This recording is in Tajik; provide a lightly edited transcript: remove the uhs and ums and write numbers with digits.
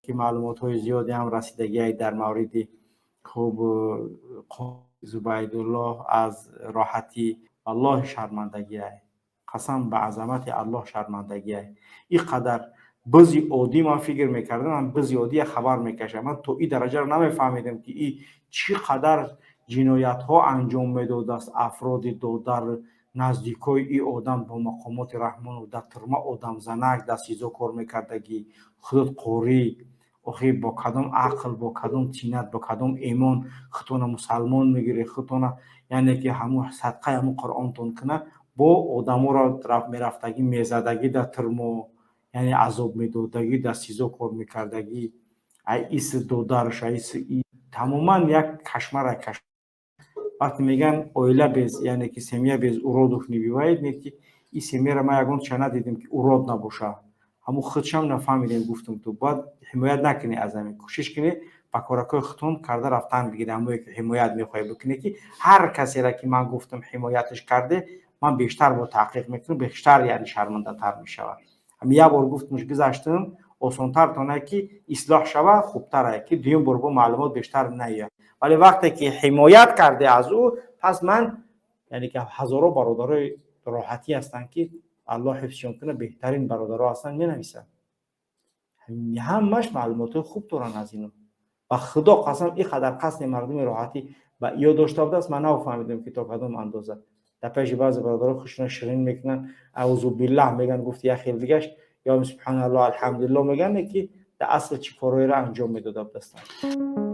Ки маълумотҳои зиёде ҳам расидагиай дар мавриди хуб Зубайдуллоҳ аз роҳатӣ. Валлоҳи, шармандагиай, қасам ба азамати Аллоҳ, шармандагиай. Ин қадар бизи оддӣ ман фикр мекардам, ман бизи оддӣ як хабар мекашам, ман то ин дараҷаро намефаҳмидам, ки и чӣ қадар ҷиноятҳо анҷом медодааст. Афроди додар, наздикои ин одам бо мақомоти Раҳмонов дар турма, одамзанак дар СИЗО кор мекардагӣ. Худот қорӣ, охи бо кадом ақл, бо кадом тинат, бо кадом имон худтона мусалмон мегирӣ, худтона, яъне ки ҳамун садқаи ҳамун Қуръонтон кунад, бо одаморо мерафтагӣ, мезадагӣ дар турмо, яъне азоб медодагӣ, дар СИЗО кор мекардагӣ. Ай иси додарш, айси тамоман як кошмар. Вақте мегӯян оила без, яъне ки семья без уродов не бывает, не ки ин семьяро ман ягон ча надидем, ки урод набоша. Ҳамун худшам нафаҳмидем. Гуфтум, ту бояд ҳимоят накунӣ аз ҳамин, кӯшиш кунӣ ба коракҳои худтон карда рафтан бигирӣ. Ҳамое ки ҳимоят мехоҳӣ бикунӣ, ки ҳар касеро ки ман гуфтам, ҳимояташ карде, ман бештар бо таҳқиқ мекунам, бештар, яъне шармандатар мешавад. Ҳами як бор гуфтумш, гузаштум, осонтар тонае ки ислоҳ шава, хубтарае ки дуюм бор бо маълумот бештар наояд. Вале вақте ки ҳимоят карде аз ӯ, пас ман, яъне ки ҳазоро бародарои роҳатӣ ҳастанд, ки Аллоҳ ҳифзшон кунад, беҳтарин бародаро ҳастанд, менависанд, ҳамаш маълумотҳои хуб доранд аз ино. Ба Худо қасам, ин қадар қасди мардуми роҳатӣ ба ё дошта будааст, ман нафаҳмидам, ки то кадом андоза. Дар пеши баъзе бародаро хушона ширин мекунанд, аузу биллаҳ мегӯянд, гуфти як хел дигаш ё субҳаналлоҳ, алҳамдулиллоҳ мегӯянд, ки дар асл чӣ корҳоеро анҷом медода будастанд.